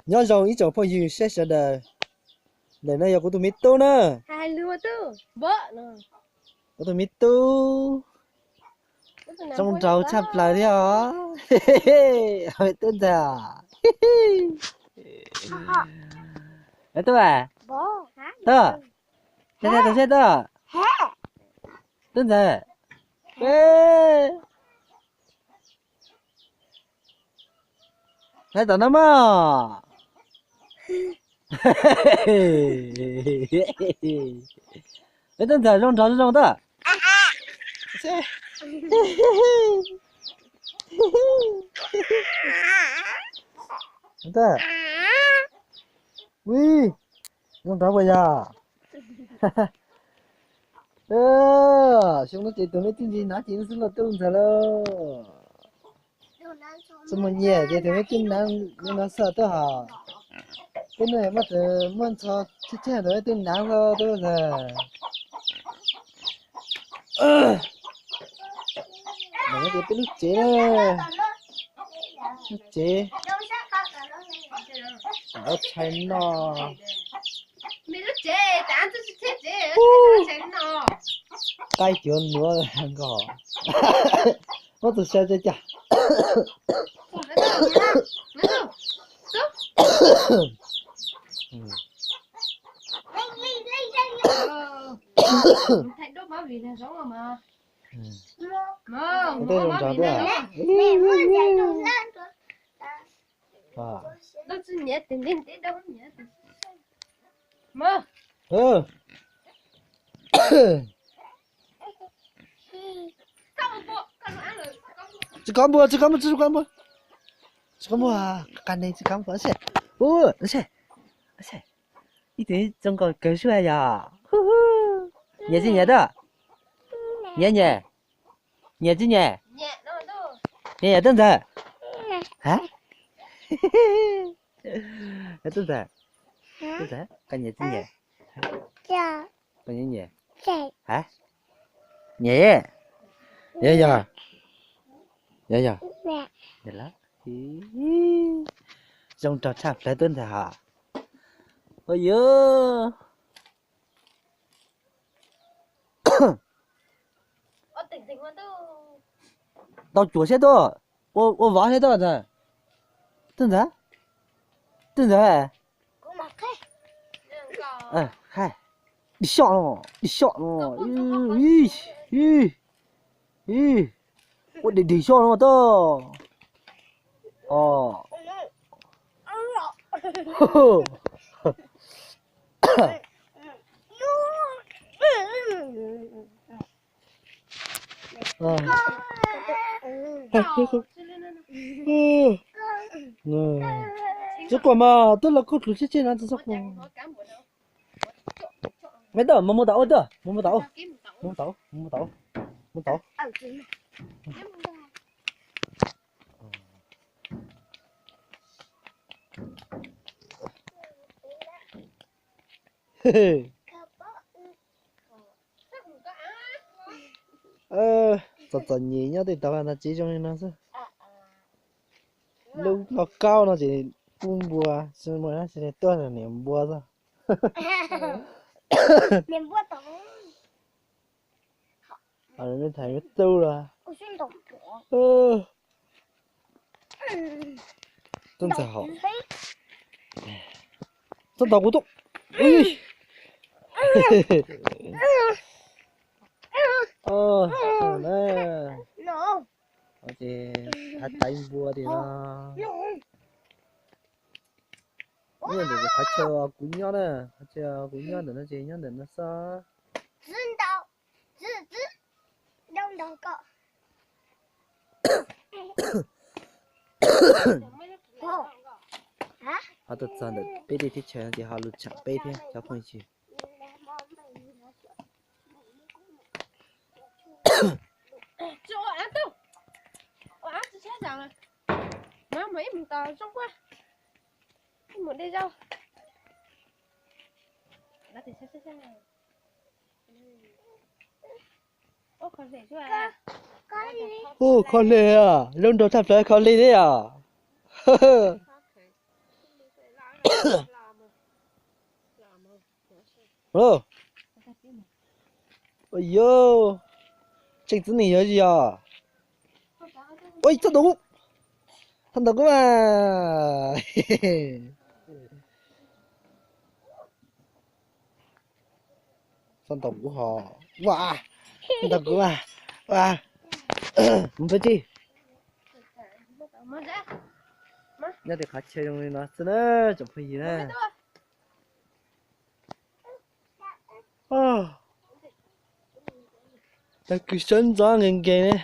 Nyob zoo ib tsoom phooj ywg saib sawv daws. Ntawm no yog kuv tus me tub na. Hais lus tuj, npawm no. Kuv tus me tub. Kuv tus nam zoo nraug tshaj plaws thiab os. Tub ntxawg. Tub a. Tub. Tub ntxawg, tub ntxawg. Hais tom no mog. Tub ntxawg zoo nraug zoo tub. Ui, zoo nraug puas yog? Xyoo no ces tus me tub ntxawg nav ces xwb los tub ntxawg lauj. Txoj mus nyiam ces tus me tub nav li no xwb tuaj hos. Peb no muaj txawm muaj ntxhov tshiab tshiab tus me tub nav xwb tuaj ntxawg. Ntawm no ces peb lub tsev na. Lub tsev. Ntawm no tshais no. Qaib cuav nuav nkaus. Muab tus saw tso cas. Tej zoo nraug thiab. Tsis kov npua, tsis kov npua, tsis kov npua, tsis kov npua, tsis kov npua, qas neeg tsis kov npua. Ub, ib tug zoo nkauj kawg zuag yog. Nyiam tsis nyiam tuaj? Nyiam, nyiam, nyiam tsis nyiam? Nyiam, nyiam tub ntxawg. Tub ntxawg, tub ntxawg, koj nyiam tsis nyiam? Koj nyiam, nyiam? Ha? Nyiam. Yog, yog, yog, yog. Zoo nraug tshaj plaws tub ntxawg hos. Ua yog. Tau cuam siab tuaj, ua vov siab tuaj ntxawg. Tub ntxawg, tub ntxawg. Hais, dig soj no, dig soj no. Ua dig dig soj no tuaj. Tsis quaj mas, twb los kuj dlhus tshiab tshiab no tsis txhob quaj. Mus mus tom ub tuaj, mus mus tom ub, mus mus tom ub, mus tom ub, mus tom ub. Txom txom nyem nyob tej tog no tsev zoo li no xwb. Lub loj kaub no ces pub npua, tsis muaj dab tsi li tuaj niam npua xwb. Tub ntxawg hauv. Txhob ntaus kuv tuaj. Ces hais tais npua tias no. Nyob ntawm qhov chaw kuv nyob na, qhov chaw kuv nyob ntawm no ces nyob ntawm no xwb. Ho tuaj txog ntawm peb tej teb chaws no ces ho lus tsham peb thiab cov phooj ywg. Ub, kho hle, zoo nraug tshaj plaws kho hle thiab yom. Ua yog, tseem txiv neej yog zis os. Ua txhob ntaus kuv, txhob ntaus kuv mas. Txhob ntaus kuv ho. Ua, txhob ntaus kuv mas. Ua, mus peb tij. Nyob tej qhov chaw zoo li no xwb na tsoom phooj ywg na. Tag kis sawv ntxov nkees nkees ne.